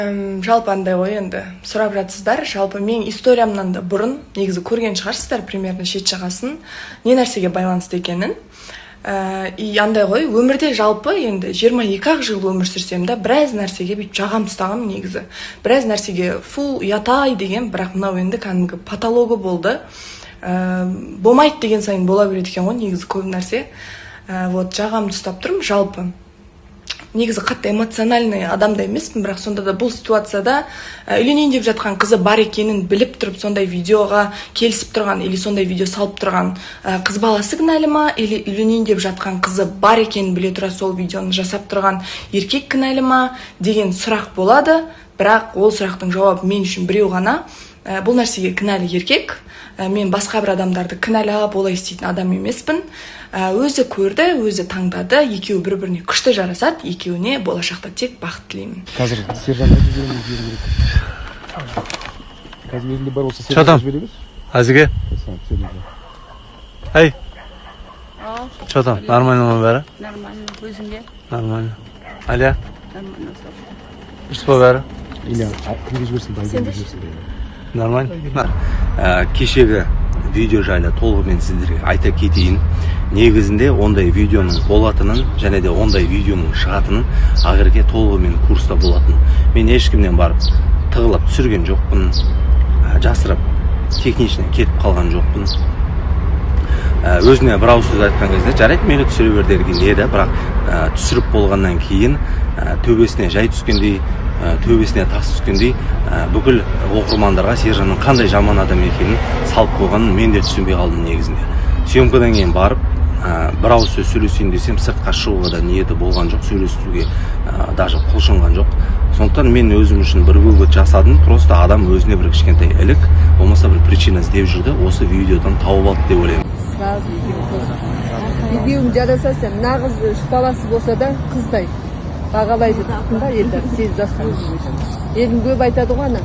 Жалпы андай ғой, енді сұрап жатсыздар. Жалпы менің историямнан да бұрын негізі көрген шығарсыздар примерно шет жағасын, не нәрсеге байланысты екенін. И андай ғой, өмірде жалпы енді 22 ақ жыл өмір сүрсем да, біраз нәрсеге бүйтіп жағам ұстағанмын негізі, біраз нәрсеге фу, ұят-ай деген. Бірақ мынау енді кәдімгі патологы болды. Болмайды деген сайын бола береді екен ғой негізі көп нәрсе. Вот жағамды ұстап тұрмын. Жалпы негізі қатты эмоциональный адам да емеспін, бірақ сонда да бұл ситуацияда үйленейін деп жатқан қызы бар екенін біліп тұрып, сондай видеоға келісіп тұрған или сондай видео салып тұрған қыз баласы кінәлі ма, или үйленейін деп жатқан қызы бар екенін біле тұра сол видеоны жасап тұрған еркек кінәлі ма деген сұрақ болады. Бірақ ол сұрақтың жауабы мен үшін біреу ғана: бұл нәрсеге кінәлі еркек. Мен басқа бір адамдарды кінәлап, олай істейтін адам емеспін. Өзі көрді, өзі таңдады. Екеуі бір біріне күшті жарасады, екеуіне болашақта тек бақыт тілеймін. Қазір Сержанға жібереміз, жіберу керек. Қазір өзінде бар болса, Че там? Сержанға жібере берші. Әзіге. Сержанға. Ей, че там, нормально ма бәрі? Нормально, өзіңде? Нормально. Алия? Нормально. Дұрыс па бәрі? Или кімге жіберсін, Байгенге жіберсін. Нормально. Кешегі видео жайлы толығымен сіздерге айта кетейін. Негізінде ондай видеоның болатынын және де ондай видеоның шығатынын Ақерке толығымен курста болатын. Мен ешкімнен барып тығылып түсірген жоқпын, жасырып технично кетіп қалған жоқпын. Өзіне бір ауыз сөз айтқан кезде «жарайды, мейлі, түсіре бер» деген еді. Бірақ түсіріп болғаннан кейін төбесіне жай түскендей, төбесіне тас түскендей, бүкіл оқырмандарға Сержанның қандай жаман адам екенін салып қойғанын мен де түсінбей қалдым. Негізінде съемкадан кейін барып бір ауыз сөз сөйлесейін десем, сыртқа шығуға да ниеті болған жоқ, сөйлесуге даже құлшынған жоқ. Сондықтан мен өзім үшін бір вывод жасадым: просто адам өзіне бір кішкентай ілік болмаса бір причина іздеп жүрді, осы видеодан тауып алды деп ойлаймын. Сразу екеуің қосып, екеуің жарасасың. Мына қыз үш баласы болса да, қыздай бағалайды да, елдер сені заслуживаешь. Елдің көбі айтады ғой, ана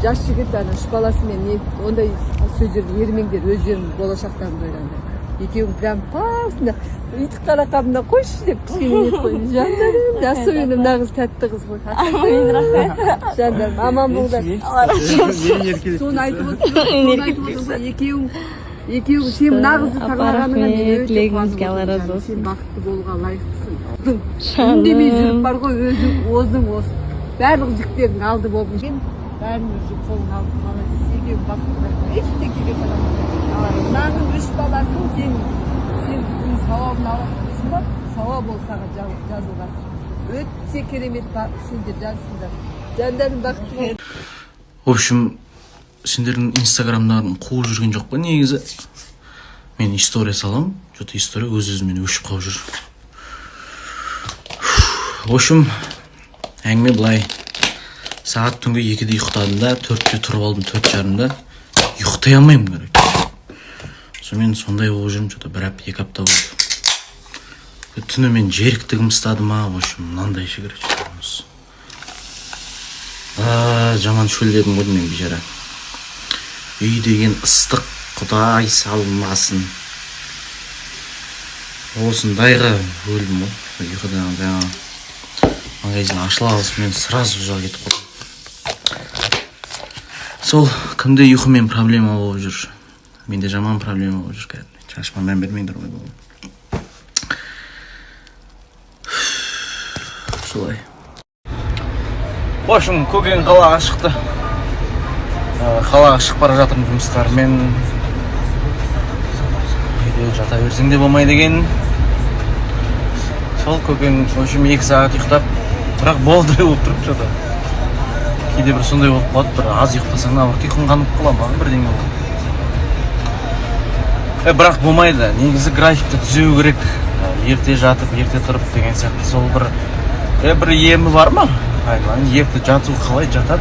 жас жігіт ана үш баласымен не, ондай сөздерге ермеңдер, өздерің болашақтарын ойлаңдар. Екеуің прям қасында үйтіп қарақамына қойшы деп кішкене нетіп қой, жандарым. Особенно мына қыз тәтті қыз ғой, жандарым, аман болыңдар. Соны айтып отырмын, соны айтып отырмын ғой. Екеуің, сен мына қызды Апа, таңдағаныңа мен рахмет, өте тілегіңізге қуанып Алла отырмын, разы жаным. болсын. Сен бақытты болуға лайықтысың. Үндемей жүріп бар ғой, өзің оздың осы барлық жігіттердің алды болып, сен бәрін уже қолыңа алдың, молодец. Екеуің бақытты бол, ештеңеге қарама. Мынаның үш баласын сен сауабын аласың дейсің ба, сауап ол саған жазылған. Өте керемет, сендер жазсыңдар, жандарым, бақытты бол. В общем, сендердің инстаграмдарын қуып жүрген жоқ па? Негізі мен история саламын, че то история өз өзімен өшіп қалып жүр. В общем, әңгіме былай: сағат түнгі 2-де ұйықтадым да, 4-те тұрып алдым, 4:30-да. Ұйықтай алмаймын, короче. Сонымен сондай болып жүрмін че то бір апта, 2 апта болды. Түнімен жеріктігім ұстады ма, в общем, мынандай ше, короче. А, жаман шөлдедім ғой мен, бейшара. Үй деген ыстық, құдай салмасын, осындайға өлдім ғой ұйқыдан. Жаңағы магазин ашыла қалысымен сразу жаққа кетіп қалдым. Сол кімде ұйқымен проблема болып жүр? Менде жаман проблема болып жүр кәдімгі. Шашыма мән бермеңдер ғой, балам. Солай. В общем, көкең қалаға шықты. Қалаға шығып бара жатырмын жұмыстармен. Үйде жата берсең де болмайды екен. Сол көкең, в общем, 2 сағат ұйықтап, бірақ бодрый болып тұрып что то. Кейде бір сондай болып қалады, бір аз ұйықтасаң, наоборот, ұйқың қанып қала ма, бірдеңе болады. Бірақ болмайды негізі, графикті түзеу керек. Ерте жатып, ерте тұрып деген сияқты. Сол бір бір емі бар ма, айналайын, ерте жату қалай жатады?